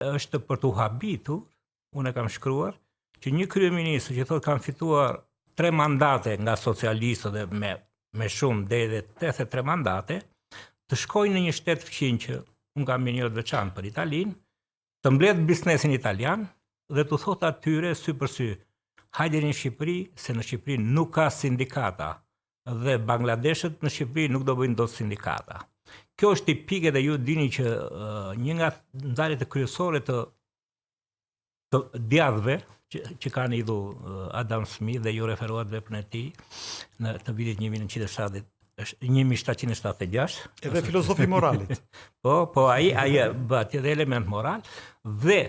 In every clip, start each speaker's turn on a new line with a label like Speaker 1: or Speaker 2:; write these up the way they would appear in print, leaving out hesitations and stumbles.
Speaker 1: Është për t'u habitur, unë e kam shkruar, që një kryeministër që thotë kam fituar tre mandate nga socialistët dhe me me shumë deri dhe 83 mandate, të shkojë në një shtet fqinj që unë kam mirënjohje të veçantë për Italinë, të mbledh biznesin italian dhe t'u thotë atyre sy për sy, hajdeni në Shqipëri, se në Shqipëri nuk ka sindikata dhe Bangladeshët në Shqipëri nuk do bëjnë dot sindikata. Kjo është tipike dhe ju dini që uh, një nga ndarjet kryesore të të djathtëve që, që kanë idhull Adam Smith dhe ju referuat veprën e tij në të vitit 1970 1776.
Speaker 2: Edhe filozofi i moralit.
Speaker 1: po, po ai ai bëhet edhe element moral dhe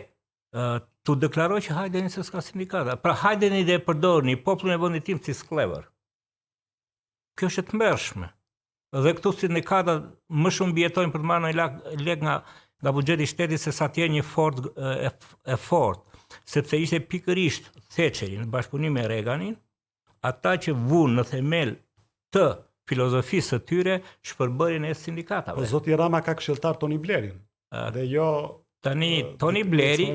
Speaker 1: uh, t'u deklaroj që hajdeni se s'ka sindikata. Pra hajdeni dhe përdorni popullin e vendit tim si skllevër. Kjo është e tmerrshme. Dhe këtu sindikatat më shumë mbijetojnë për të marrë një lek nga nga buxheti i shtetit se sa të jenë një forcë e, e fortë, sepse ishte pikërisht Thatcheri në bashkëpunim me Reaganin, ata që vunë në themel të filozofisë së tyre shpërbërjen e sindikatave.
Speaker 2: Po zoti Rama ka këshilltar Tony Blairin. Dhe jo
Speaker 1: tani Tony Blairi,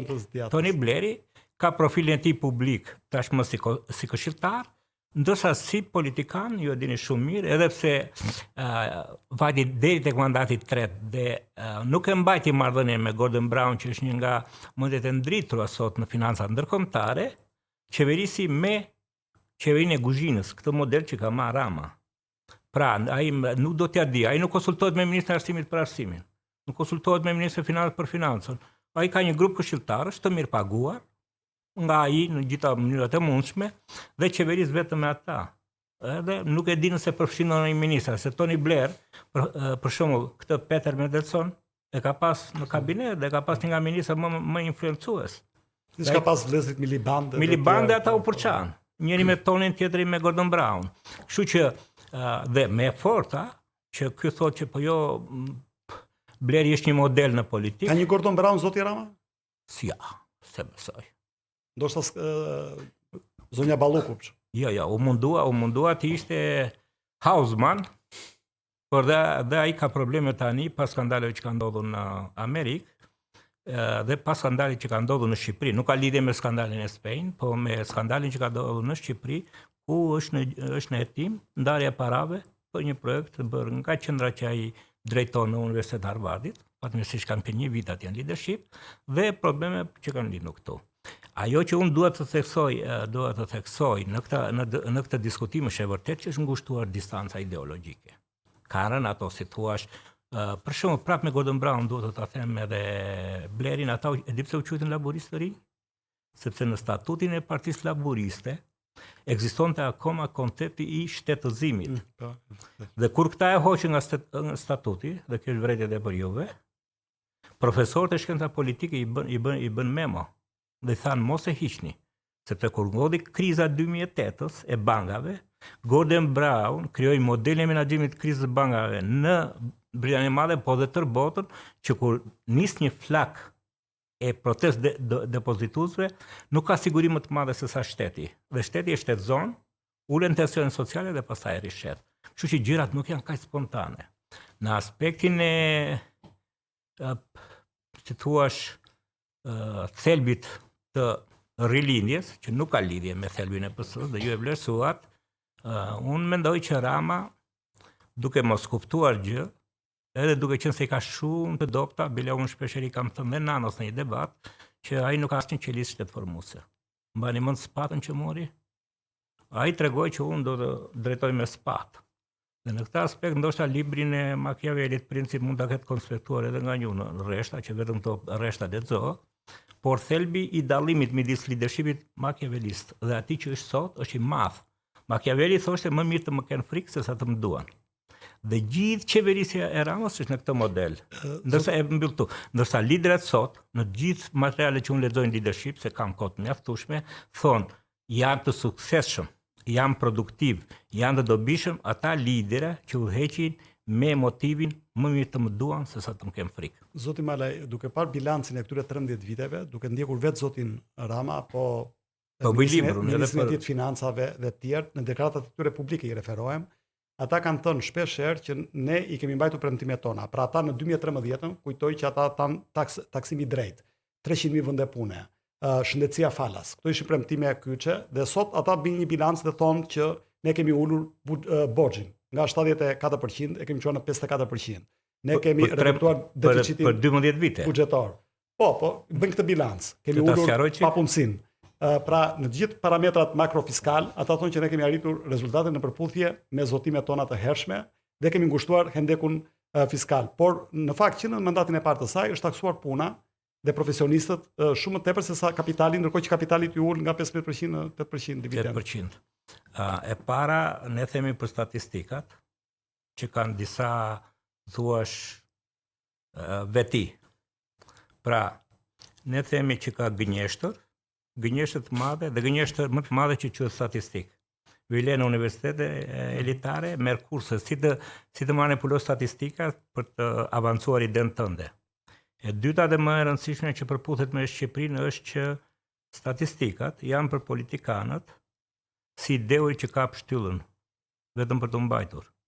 Speaker 1: Tony Blairi ka profilin e tij publik tashmë si si këshilltar, Ndërsa si politikan, ju e dini shumë mirë, edhe pse uh, vajti deri tek mandati i tretë dhe uh, nuk e mbajti marrëdhënien me Gordon Brown, që është një nga mendjet e ndritura sot në financat ndërkombëtare, qeverisi me qeverinë e guzhinës, këtë model që ka marrë Rama. Pra, ai nuk do t'ia di, ai nuk konsultohet me ministrin e arsimit për arsimin, nuk konsultohet me ministrin e financës për financën. Ai ka një grup këshilltarësh të mirëpaguar, nga ai në gjitha mënyrat e mundshme dhe qeveris vetëm me ata. Edhe nuk e di nëse përfshin ndonjë ministër, se Tony Blair, për, për shembull, këtë Peter Mandelson e ka pas në kabinet dhe ka pas një nga ministrat më më influencues.
Speaker 2: Siç ka pas vëllezërit Miliband
Speaker 1: dhe Miliband dhe ata u po, po. përçan. Njëri me Tonin, tjetri me Gordon Brown. Kështu që dhe me forta që ky thotë që po jo Blair është një model në politikë.
Speaker 2: Ka një Gordon Brown zoti Rama?
Speaker 1: Si ja, s'e besoj.
Speaker 2: Ndoshta zonja Balluku.
Speaker 1: Jo, jo, u mundua, u mundua të ishte Hausman, por dhe, dhe ai ka probleme tani pas skandaleve që kanë ndodhur në Amerikë dhe pas skandalit që ka ndodhur në Shqipëri, nuk ka lidhje me skandalin e Spain, po me skandalin që ka ndodhur në Shqipëri, ku është në është në hetim ndarja e parave për një projekt të bërë nga qendra që ai drejton në Universitetin e Harvardit, fatmirësisht kam qenë një vit atje në leadership dhe probleme që kanë lindur këtu. Ajo që unë dua të theksoj, dua të theksoj në këtë në në këtë diskutim është e vërtetë që është ngushtuar distanca ideologjike. Ka rënë ato si thua, për shembull prapë me Gordon Brown duhet të ta them edhe Blairin, ata e di pse u quajtën laburistë të rinj? sepse në statutin e Partisë Laburiste ekzistonte akoma koncepti i shtetëzimit. Mm, po. Dhe kur këta e hoqën nga statuti, dhe kjo është vërejtje edhe për juve, profesorët e shkencave politike i bën i bën i bën memo dhe i thanë mos e hiqni, sepse kur ndodhi kriza 2008-ës e bankave, Gordon Brown krijoi modelin e menaxhimit të krizës së bankave në Britaninë e Madhe, po dhe tërë botën, që kur nis një flakë e protestë de, de, depozituesve, nuk ka siguri më të madhe se sa shteti. Dhe shteti e shtetëzon, ulen tensionet sociale dhe pastaj e rishet. Kështu që gjërat nuk janë kaq spontane. Në aspektin e, e si thuash, thelbit të rilindjes, që nuk ka lidhje me thelbin e PS-së, dhe ju e vlerësuat, unë mendoj që Rama, duke mos kuptuar gjë, Edhe duke qenë se i ka shumë të dobëta, bile unë shpeshherë i kam thënë dhe Nanos në një debat, që ai nuk ka asnjë qelizë shtetformuese. Mbani mend sëpatën që mori? Ai tregoi që unë do të drejtoj me sëpatë. Dhe në këtë aspekt ndoshta librin e Machiavellit Princi mund ta ketë konspektuar edhe nga ju në rreshta, që vetëm këto rreshta lexo, por thelbi i dallimit midis leadershipit machiavellist dhe atij që është sot është i madh. Machiavelli thoshte më mirë të më kenë frikë se sa të më duan. Dhe gjithë qeverisja e Ramës është në këtë model. Ndërsa e mbyll këtu, ndërsa liderët sot në gjithë materialet që unë lexoj në leadership, se kam kohë të mjaftueshme, thonë janë të suksesshëm, janë produktiv, janë të dobishëm ata lidera që udhëheqin me motivin më mirë të më duan se sa të më kenë
Speaker 2: frikë. Zoti Malaj, duke parë bilancin e këtyre 13 viteve, duke ndjekur vetë zotin Rama apo
Speaker 1: Po bëj librin,
Speaker 2: edhe për të financave dhe të tjerë, në deklaratat e tyre publike i referohem, ata kanë thënë shpesh herë që ne i kemi mbajtur premtimet tona. Pra ata në 2013-ën kujtoj që ata thanë taks, taksim i drejtë. 300.000 vende pune, shëndetësia falas. Këto ishin premtime kyçe dhe sot ata bëjnë një bilanc dhe thonë që ne kemi ulur borxhin nga 74% e kemi çuar në 54%. Ne kemi reduktuar deficitin
Speaker 1: për 12 vite
Speaker 2: buxhetor. Po, po, bëjnë këtë bilanc. Kemi ulur papunësinë. Pra, në të gjithë parametrat makrofiskal, ata thonë që ne kemi arritur rezultate në përputhje me zotimet tona të hershme dhe kemi ngushtuar hendekun fiskal. Por në fakt që në mandatin e parë të saj është taksuar puna dhe profesionistët shumë më tepër se sa kapitali, ndërkohë që kapitali iu ul nga 15% në 8%
Speaker 1: dividend. 8%. E para, ne themi për statistikat, që kanë disa, thuash, veti. Pra, ne themi që ka gënjeshtër, gënjeshtër të madhe dhe gënjeshtër më të madhe që quhet statistik. Vile në universitete elitare, merr kurse si të si të manipulosh statistikat për të avancuar idenë tënde. E dyta dhe më e rëndësishme që përputhet me Shqipërinë është që statistikat janë për politikanët si dheu që kap shtyllën, vetëm për të mbajtur.